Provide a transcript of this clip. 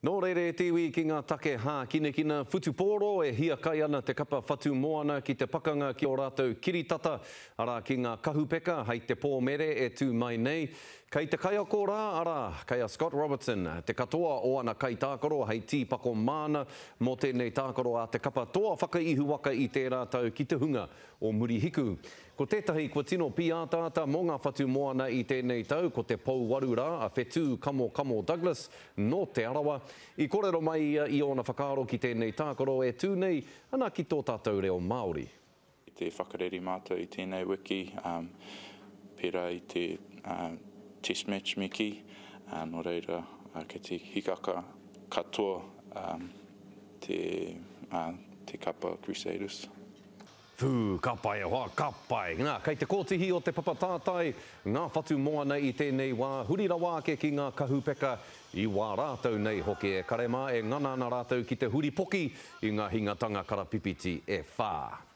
Nō reira e te iwi ki ngā take hākinakina whutupōro e hiakai ana te kapa Whatu Moana ki te pakanga ki ō rātou kiritata, arā ki ngā kahupeka hei te pō mere e tū mai nei. Kei te kaiako rā, arā, kei a Scott Robertson te katoa o ana kaitākaro hei tīpako māna mō tēnei tākaro a te kapa toa whakaihuwaka i tērā tau ki te hunga o Murihiku. Ko tētahi kua tino pīataata mō ngā whatu moana i tēnei tau ko te pouwaru rā a Whetū Kamokamo Douglas nō Te Arawa. I kōrero mai ia i ōna whakaaro ki tēnei tākaro e tū nei ana ki tō tātou reo Māori. I te whakareri mātou i tēnei wiki, pērā i te test match me kī, nō reira kei te hikaka katoa te kapa Crusaders. Whū, ka pai e hoa, ka pai. Nā, kei te kōtihi o te papa tātai ngā whatu moana i tēnei wā, huri rawa ake ki ngā kahupeka i wā rātou nei hoki e kare mā e ngana ana rātou ki te huripoki i ngā hingatanga karapipiti e whā.